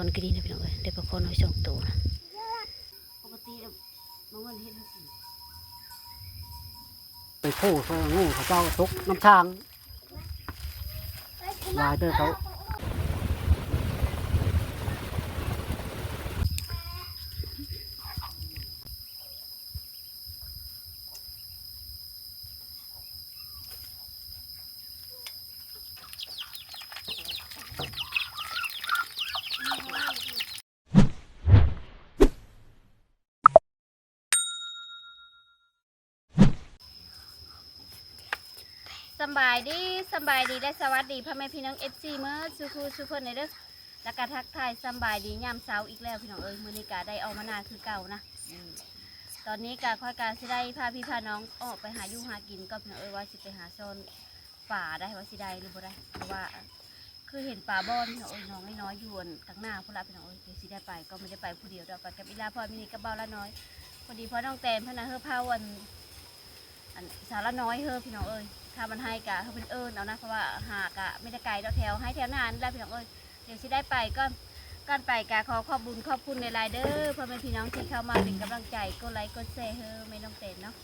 ຕອນກິນນີ້ນະພີ່ນ້ອງເອີຍ ໄດ້ປາຄໍນ້ອຍສອງໂຕນະ. ປົກກະຕິແລ້ວບໍ່ເງິນເຮັດໃຫ້ກິນ ໄປໂພດ ໂພດງູເຂົາເຈົ້າຕົກນ້ຳທາງ ຫຼາຍເຕີບເຂົາ. ສຳບາຍດີ ສຳບາຍດີ ແລະ ສະຫວັດດີພໍ່ແມ່ພີ່ນ້ອງ ເອັຟຊີ ເໝິດສູ່ຜູ້ສູ່ຄົນເດີ ແລະກະທັກທາຍສຳບາຍດີຍາມເຊົ້າອີກແລ້ວພີ່ນ້ອງເອີຍ. ມື້ນີ້ກະໄດ້ອອກມານາຄືເກົ່ານະ. ອືມ ຕອນນີ້ກະຂ້ອຍກະຊິໄດ້ພາພີ່ພານ້ອງອອກໄປຫາຢູ່ຫາກິນກ່ອນພີ່ນ້ອງເອີຍ ວ່າຊິໄປຫາຊ້ອນປາໄດ້ ວ່າຊິໄດ້ຫຼືບໍ່ໄດ້ ເພາະວ່າ ຄືເຫັນປາບ່ອນເນາະ ໂອ້ຍ ນ້ອງນ້ອຍໆຢູ່ອັນກາງໜ້າພຸ້ນລະພີ່ນ້ອງເອີຍ. ດຽວຊິໄດ້ໄປ ກໍບໍ່ໄດ້ໄປຜູ້ດຽວດອກ ໄປກັບອີ່ຫຼ້າ ເພາະວ່າມື້ນີ້ກັບບ່າວລານ້ອຍ ພໍດີພໍ່ນ້ອງແຕນເພິ່ນນະ ເຮີພາອັນ ອັນສາວລານ້ອຍເຮີພີ່ນ້ອງເອີຍ. ຖ້າມັນໃຫ້ກະເຮົາເປັນເອີ້ນເອົານະ ເພາະວ່າຫາກະມີແຕ່ໄກດອກ ແຖວໄຮ່ແຖວນານີ້ລະພີ່ນ້ອງເອີຍ. ດຽວຊິໄດ້ໄປກ່ອນ ກ່ອນໄປກະຂໍຂອບບຸນຂອບຄຸນຫຼາຍໆເດີ ພໍ່ແມ່ພີ່ນ້ອງທີ່ເຂົ້າມາເປັນກຳລັງໃຈ ກົດໄລກົດແຊເຮີແມ່ນ້ອງແຕນເນາະ.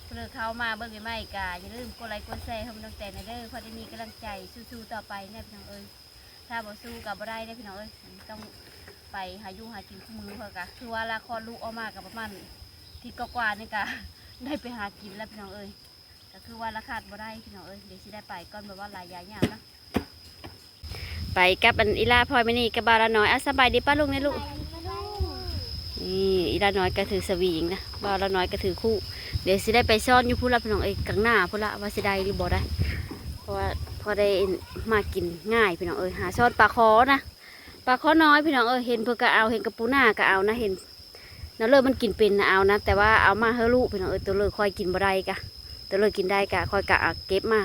ຜູ້ໃດເຂົ້າມາເບິ່ງໃໝ່ໆກະຢ່າລືມກົດໄລກົດແຊໃຫ້ນ້ອງແຕນແດ່ເດີ ພໍໄດ້ມີກຳລັງໃຈສູ້ໆຕໍ່ໄປແນ່ພີ່ນ້ອງເອີຍ. ຖ້າບໍ່ສູ້ກະບໍ່ໄດ້ເດ້ພີ່ນ້ອງເອີຍ ຕ້ອງໄປຫາຢູ່ຫາກິນຄູ່ມື້. ເພາະກະຄືວ່າລະຄອດລູກອອກມາກະປະມານທິດກວ່າໆນີ້ກະໄດ້ໄປຫາກິນແລ້ວພີ່ນ້ອງເອີຍ. ກະຄືວ່າລະຂາດບໍ່ໄດ້ພີ່ນ້ອງເອີຍ. ດຽວຊິໄດ້ໄປກ່ອນ ແບບວ່າຫຼາຍຢ່າງນະ. ໄປກັບອັນອີ່ຫຼ້າພອຍມານີ້ກັບບ່າວລານ້ອຍ. ອ່າ ສະບາຍດີປ້າລຸງແນ່ລູກ. ນີ້ອີ່ຫຼ້ານ້ອຍກະຖືສະວິງນະ ບ່າວລານ້ອຍກະຖືຄູ່. ດຽວຊິໄດ້ໄປຊ້ອນຢູ່ພຸ້ນລະພີ່ນ້ອງເອີຍ ກາງໜ້າພຸ້ນລະ ວ່າຊິໄດ້ຫຼືບໍ່ໄດ້ ເພາະວ່າພໍໄດ້ມາກິນງ່າຍພີ່ນ້ອງເອີຍ. ຫາຊ້ອນປາຄໍນະ ປາຄໍນ້ອຍພີ່ນ້ອງເອີຍ. ເຫັນເພິ່ນກະເອົາ ເຫັນກະປູນາກະເອົານະ ເຫັນ ນ້ອງເລີມັນກິນເປັນນະເອົານະ ແຕ່ວ່າເອົາມາໃຫ້ລູກພີ່ນ້ອງເອີຍ. ໂຕເລີຂ້ອຍກິນບໍ່ໄດ້ກະ ໂຕເລີກິນໄດ້ກະຂ້ອຍກະເອົາເກັບມາ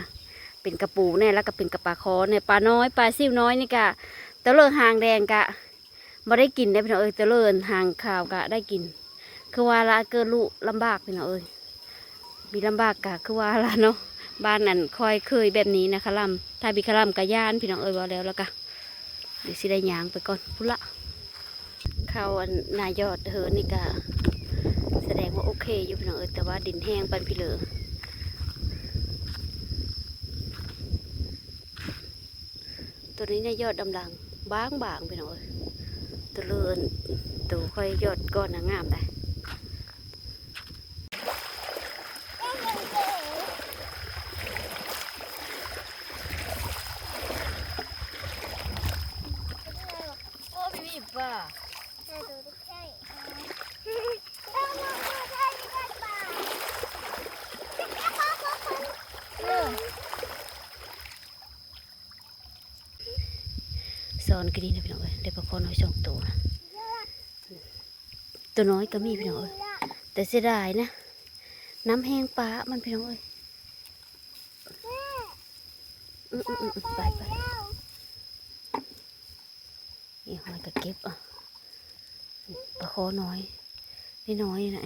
ເປັນກະປູແນ່ ແລ້ວກະເປັນກະປາຄໍແນ່ ປານ້ອຍ ປາຊິວນ້ອຍນີ້ກະ ໂຕເລີຫາງແດງກະບໍ່ໄດ້ກິນເດ້ພີ່ນ້ອງເອີຍ. ໂຕເລີຫາງຂາວກະໄດ້ກິນ. ຄືວ່າລະເກີດລູກລຳບາກພີ່ນ້ອງເອີຍ ມີລຳບາກກະຄືວ່າລະເນາະ. ບ້ານອັນຂ້ອຍເຄີຍແບບນີ້ນະ ຄະລຳ ຖ້າມີຄະລຳກະຢ້ານພີ່ນ້ອງເອີຍ. ເວົ້າແລ້ວລະກະ ດຽວຊິໄດ້ຍ່າງໄປກ່ອນພຸ້ນລະ. ເຂົ້າອັນນາຍອດເຮີນີ້ກະສະແດງວ່າໂອເຄຢູ່ພີ່ນ້ອງເອີຍ ແຕ່ວ່າດິນແຫ້ງປານພີເລີ. ໂຕນີ້ນະຍອດດຳລັງບາງໆ ພີ່ນ້ອງເອີຍ. ໂຕເລີ ໂຕຂ້ອຍຍອດກ່ອນນະງາມໄດ໋. ໂອ້ ມີປາ ຊ້ອນກະດີນະພີ່ນ້ອງເອີຍ ໄດ້ປາຄໍນ້ອຍສອງໂຕນະ. ໂຕນ້ອຍກະມີພີ່ນ້ອງເອີຍ ແຕ່ເສຍດາຍນະ ນ້ຳແຫ້ງປາມັນພີ່ນ້ອງເອີຍ. ອືມໆໆ ໄປໆ ນີ້ຫ້ອຍກະເກັບເອົາ ປາຄໍນ້ອຍ ນ້ອຍໆນະ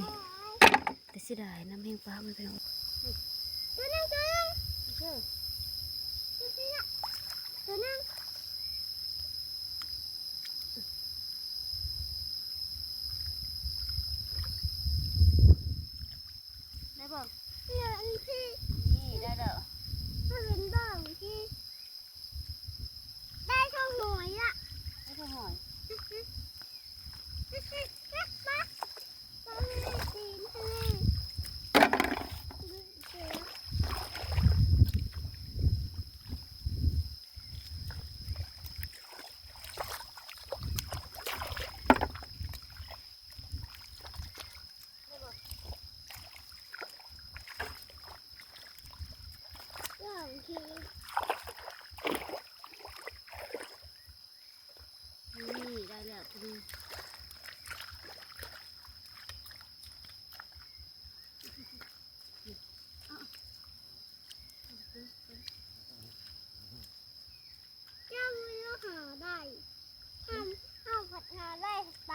ແຕ່ເສຍດາຍ ນ້ຳແຫ້ງປາມັນໄປເນາະ. ໂຕໜຶ່ງ ໂຕໜຶ່ງ ໂຕໜຶ່ງ ໄດ້ບໍ່? ນີ້ ນີ້ ໄດ້ແລ້ວ ເຫັນບໍ່? ນີ້ ໄດ້ສອງໜ່ວຍລະ ໄດ້ສອງໜ່ວຍ. ນີ້ ໄດ້ແລ້ວໂຕໜຶ່ງ. ເຈົ້າບໍ່ຫາໄດ້ ເຮົາ ເຮົາພັດຫາໄດ້ໄປ.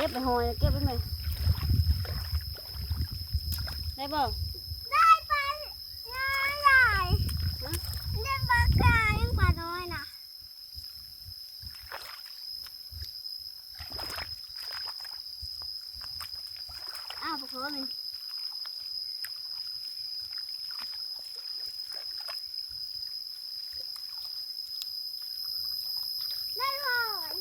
ເກັບໄປຫອຍ ເກັບໄປແມ່ ໄດ້ບໍ່? ໄດ້ປາຫຼາຍໆ ຮະ? ໄດ້ປາກາຍ ປານ້ອຍນະ. ອ້າວ ປາຄໍນີ້ ໄດ້ຫຼາຍ.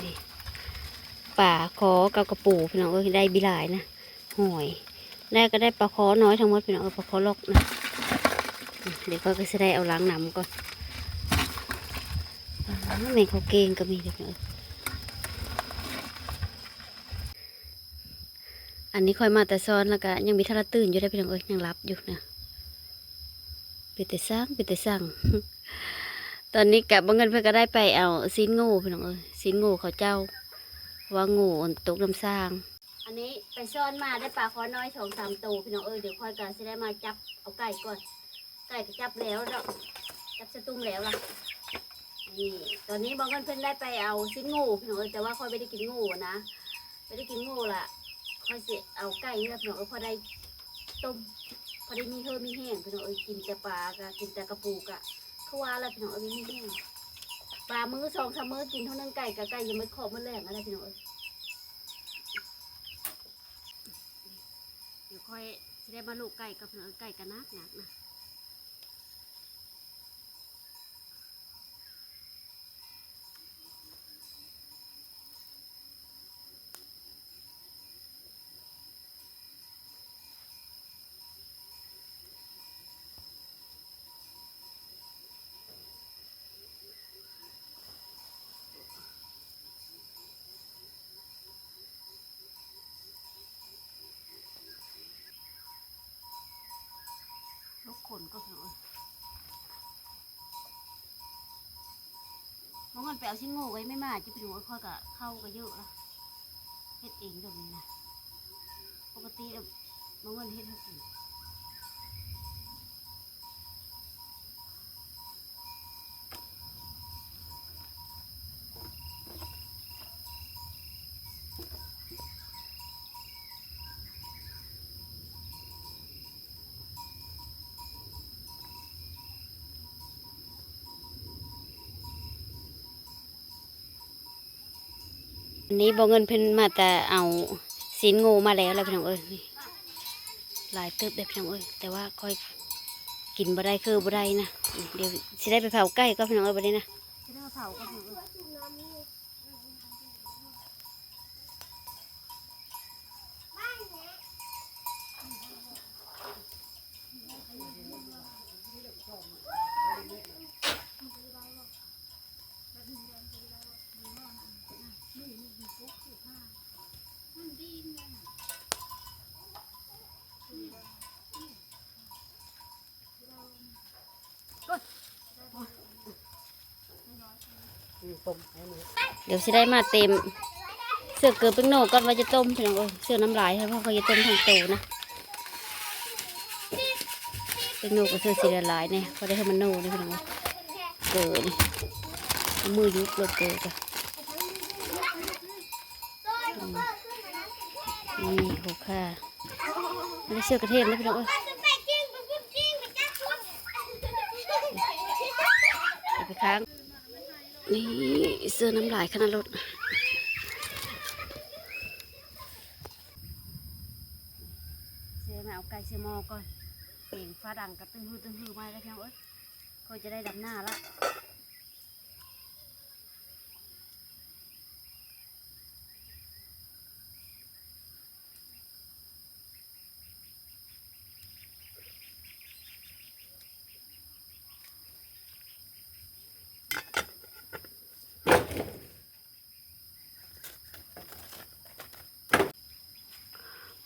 ນີ້ ປາຄໍກັບກະປູພີ່ນ້ອງເອີຍ ໄດ້ບໍ່ຫຼາຍນະ ຫອຍ ແລ້ວກໍໄດ້ປາຄໍນ້ອຍທັງໝົດພີ່ນ້ອງເອີຍ ປາຄໍລັອກນະ. ດຽວຂ້ອຍກໍຊິໄດ້ເອົາລ້າງນ້ຳກ່ອນ. ອ້າ ແມງເຂົາເກງກໍມີເດີພີ່ນ້ອງເອີຍ. ອັນນີ້ຂ້ອຍມາແຕ່ຊອນ ແລ້ວກະຍັງບໍ່ທັນໄດ້ຕື່ນຢູ່ເດ້ພີ່ນ້ອງເອີຍ ຍັງຫຼັບຢູ່ນະ. ເປັນຕາຊ່າງ ເປັນຕາຊ່າງ. ຕອນນີ້ກະບໍ່ເງິນເພິ່ນກະໄດ້ໄປເອົາຊີ້ນງູພີ່ນ້ອງເອີຍ ຊີ້ນງູເຂົາເຈົ້າ ເພາະວ່າງູອັນຕົກນ້ຳສ້າງ. ອັນນີ້ໄປຊອນມາໄດ້ປາຄໍນ້ອຍສອງສາມໂຕພີ່ນ້ອງເອີຍ. ດຽວຂ້ອຍກະຊິໄດ້ມາຈັບເອົາໄກ່ກ່ອນ. ໄກ່ກໍຈັບແລ້ວເນາະ ຈັບສະຕຸ່ມແລ້ວລະ. ນີ້ ຕອນນີ້ບໍ່ເງິນເພິ່ນໄດ້ໄປເອົາຊີ້ນງູພີ່ນ້ອງເອີຍ ແຕ່ວ່າຂ້ອຍບໍ່ໄດ້ກິນງູນະ ບໍ່ໄດ້ກິນງູລະ. ຂ້ອຍຊິເອົາໄກ່ນີ້ລະພີ່ນ້ອງເອີຍ ພໍໄດ້ຕົ້ມ ພໍໄດ້ມີເຮີ່ມີແຮງພີ່ນ້ອງເອີຍ. ກິນແຕ່ປາກະ ກິນແຕ່ກະປູກະ ຄືວ່າລະພີ່ນ້ອງເອີຍ ມີແຮງ. ປາມື້ສອງສາມມື້ກິນເທົ່າໜຶ່ງ ໄກ່ກະ ໄກ່ຍັງບໍ່ຄອບໝົດແລງຫັ້ນລະພີ່ນ້ອງເອີຍ. ດຽວຂ້ອຍຊິໄດ້ມາລູກໄກ່ກ່ອນພີ່ນ້ອງເອີຍ ໄກ່ກະໜັກໆນະ. ທຸກຄົນກໍຄື ບໍ່ເງິນໄປເອົາຊີ້ນງູໄວ້ແມ່ໝາ ຈະໄປດູ ຂ້ອຍກະ ເຂົ້າກະເຍອະລະ ເຮັດເອງແບບນີ້ນະ. ປົກກະຕິແລ້ວບໍ່ເງິນເຮັດໃຫ້ກິນ. ອັນນີ້ບໍ່ເງິນເພິ່ນມາແຕ່ເອົາຊີ້ນງູມາແລ້ວລະພີ່ນ້ອງເອີຍ. ນີ້ ຫຼາຍເຕີບເດ້ພີ່ນ້ອງເອີຍ ແຕ່ວ່າຂ້ອຍກິນບໍ່ໄດ້ ຄືບໍ່ໄດ້ນະ. ດຽວຊິໄດ້ໄປເຜົາໄກ່ກ່ອນພີ່ນ້ອງເອີຍ ບັດນີ້ນະ. ຊິໄດ້ມາເຜົາກ່ອນພີ່ນ້ອງເອີຍ. ດຽວຊິໄດ້ມາເຕັມເສື້ອເກີແປ້ງໂນ່ກ່ອນ ວ່າຈະຕົ້ມພີ່ນ້ອງເອີຍ. ເສື້ອນ້ຳລາຍ ເພາະເຂົາຈະຕົ້ມທັງໂຕນະ. ແປ້ງໂນ່ກໍເສື້ອຊິລະລາຍແດ່ ພໍໄດ້ໃຫ້ມັນໂນ່ເດ້ພີ່ນ້ອງເອີຍ. ເກີນີ້ ເອົາມືຍຸບໂລດເກີກະ. ອືມ ນີ້ ໂຫ ຄ່າ ອັນນີ້ເສື້ອກະເທມເດ້ພີ່ນ້ອງເອີຍ. ເອົາໄປຄ້າງ. ນີ້ ເສື້ອນ້ຳລາຍຂະໜາດໂລດ. ຊິມາເອົາໄກ່ໃສ່ໝໍ້ກ່ອນ. ສຽງຟ້າດັງກະຕຶ້ງຮືຕຶ້ງຮືມາແລ້ວພີ່ນ້ອງເອີຍ. ຂ້ອຍຈະໄດ້ດຳນາລະ.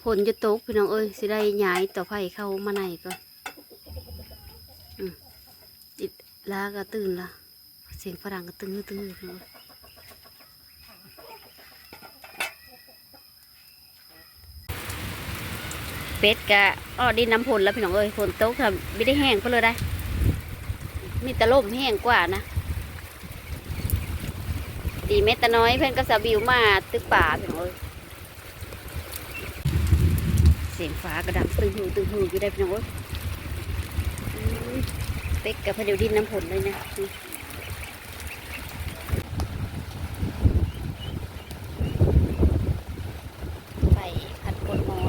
ຝົນຈະຕົກພີ່ນ້ອງເອີຍ ຊິໄດ້ຍ້າຍເຕົາໄຟເຂົ້າມາໃນກ່ອນ. ອືມ ອີ່ຫຼ້າກໍຕື່ນລະ ສຽງຝຣັ່ງກໍຕຶງຮືຕຶງຮືພີ່ນ້ອງເອີຍ. ເປັດກະອອກດິນນຳຝົນແລ້ວພີ່ນ້ອງເອີຍ ຝົນຕົກທຳ ບໍ່ໄດ້ແຫ້ງເພິ່ນເລີຍໄດ໋ ມີແຕ່ລົມແຮງກວ່ານະ. ດີແມ່ຕານ້ອຍເພິ່ນກັບສາວບິວມາຕຶກປາພີ່ນ້ອງເອີຍ. ສຽງຟ້າກະດັງຕຶງຫືຕຶງຫືຢູ່ໄດ໋ພີ່ນ້ອງເອີຍ. ອືມ ເປັດກະໄປເດີ່ນດິນນຳຝົນເລີຍນະ. ໄປຜັດກົດໝໍ້.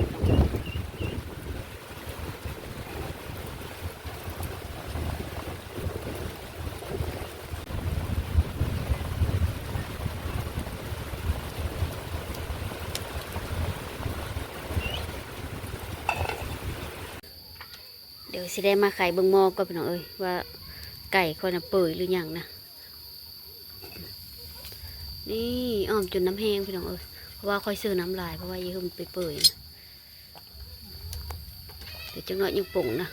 ດຽວຊິໄດ້ມາໄຂເບິ່ງໝໍ້ກ່ອນພີ່ນ້ອງເອີຍ ວ່າໄກ່ຂ້ອຍນະເປີຍຫຼືຫຍັງນະ. ນີ້ອ້ອມຈົນນ້ຳແຫ້ງພີ່ນ້ອງເອີຍ ເພາະວ່າຂ້ອຍຊື້ນ້ຳຫຼາຍ ເພາະວ່າອີ່ຫຶ່ມໄປເປີຍນະ. ດຽວຈັກໜ້ອຍຍັງປົງນະ.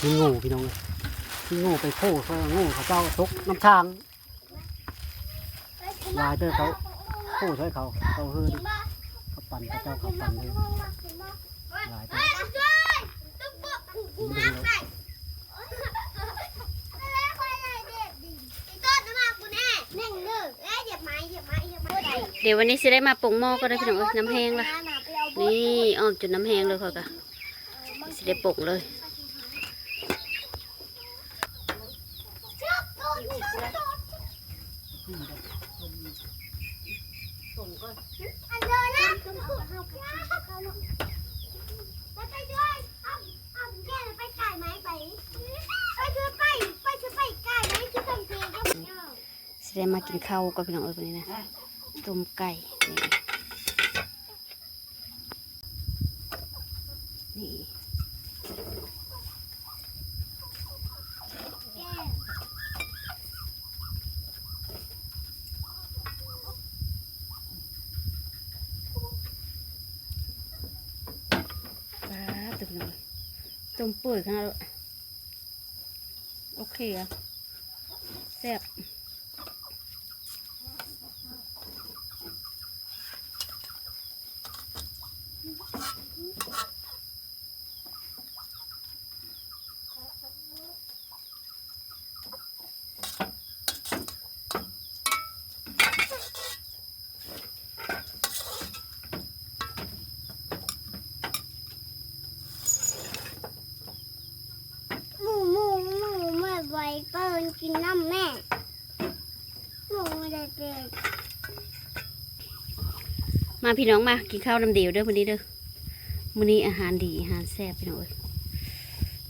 ຂີ້ງູພີ່ນ້ອງເອີຍ ຂີ້ງູໄປໂພ້ໃສ່ງູເຂົາເຈົ້າຕົກນ້ຳທາງ. ຫຼາຍເຕີບ ເຂົາໂອ້ ຊ່ວຍເຂົາ ເຂົາເຮີ ເຂົາປັ່ນ ເຂົາເຈົ້າເຂົາປັ່ນເລີຍ ຫຼາຍເຕີບ. ດຽວວັນນີ້ຊິໄດ້ມາປົງໝໍ້ກ່ອນເດີພີ່ນ້ອງເອີຍ ນ້ຳແຫ້ງລະ. ນີ້ອ້ອມຈົນນ້ຳແຫ້ງເລີຍ ຂ້ອຍກະຊິໄດ້ປົງເລີຍ. ຊິໄດ້ມາກິນເຂົ້າກ່ອນພີ່ນ້ອງເອີຍ ບາດນີ້ນະ ຕົ້ມໄກ່ ນີ້. ນີ້ ປາດ ຕົວນ້ອຍ ຕົ້ມເປື່ອຍຂະໜາດ. ໂອເຄອະ ແຊບ. ໝູ ໝູ ໝູ ແມ່ໄວ້ເພິ່ນກິນນຳແມ່. ມາພີ່ນ້ອງ ມາກິນເຂົ້ານຳເດວເດີມື້ນີ້ເດີ. ມື້ນີ້ອາຫານດີ ອາຫານແຊບພີ່ນ້ອງເອີຍ.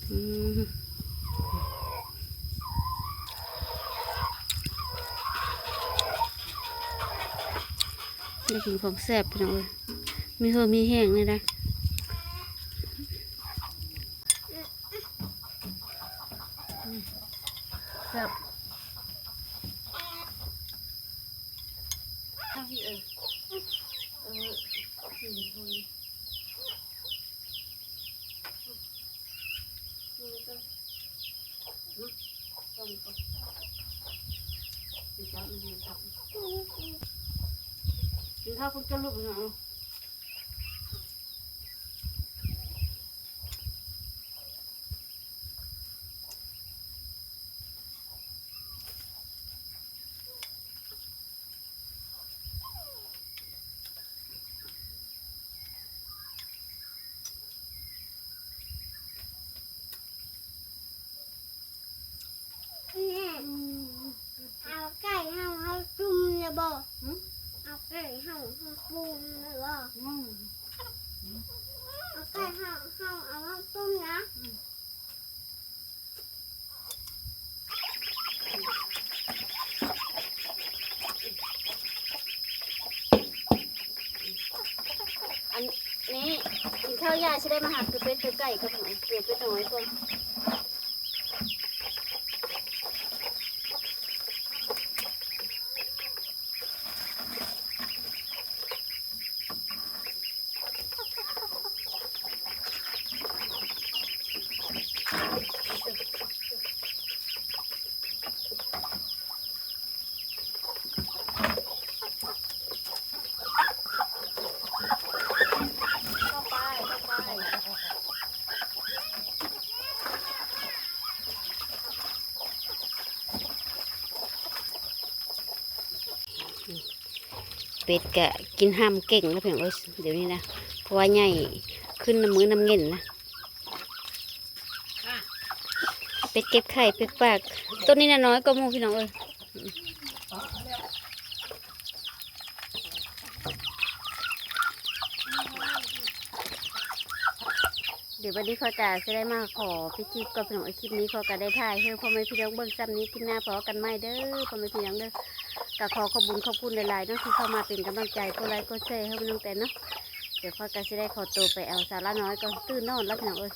ອືມ ໄດ້ກິນຂອງແຊບພີ່ນ້ອງເອີຍ ມີເຮີມີແຮງແດ່ໄດ໋. ແຊບ. ເອົາ ເອີ ເອີ ກິນເຂົ້າເພິ່ນກະລຸກເນາະ. ແມ່ ເອົາໄກ່ເຮົາ ເຮົາຕົ້ມແລ້ວບໍ່? ຫື? ເອົາໄກ່ເຮົາ ເຮົາປຸງແລ້ວບໍ່? ອືມ ເອົາໄກ່ເຮົາ ເຮົາເອົາມາຕົ້ມນະ. ອືມ ອັນນີ້ ກິນເຂົ້າ ຍ່າຊິໄດ້ມາຫາເກືອເປັດເກືອໄກ່ກ່ອນ ເກືອເປັດນ້ອຍກ່ອນ. ອືມ ເ ເປັດກະກິນຫ້າມເກັ່ງແລ້ວພີ່ນ້ອງເອີຍ ດຽວນີ້ນະ ເພາະວ່າໃຫຍ່ຂຶ້ນນຳມື້ນຳເຫງັນນະ. ເປັດເກັບໄຂ່ເປັດປາກ ໂຕນີ້ນະນ້ອຍກວ່າໝູ່ພີ່ນ້ອງເອີຍ. ດຽວບັດນີ້ຂ້ອຍກະຊິໄດ້ມາຂໍປິດຄລິບກ່ອນພີ່ນ້ອງເອີຍ. ຄລິບນີ້ຂ້ອຍກະໄດ້ຖ່າຍໃຫ້ພໍ່ແມ່ພີ່ນ້ອງເບິ່ງສ່ຳນີ້ ຄລິບໜ້າພໍ້ກັນໃໝ່ເດີພໍ່ແມ່ພີ່ນ້ອງເດີ. ກະຂໍຂອບບຸນຂອບຄຸນຫຼາຍໆເນາະ ທີ່ເຂົ້າມາເປັນກຳລັງໃຈ ກົດໄລກົດແຊໃຫ້ນ້ອງແຕນເນາະ. ດຽວຂ້ອຍກະຊິໄດ້ຂໍໂຕໄປເອົາສາລະນ້ອຍກ່ອນ ຕື່ນນອນແລ້ວພີ່ນ້ອງເອີຍ.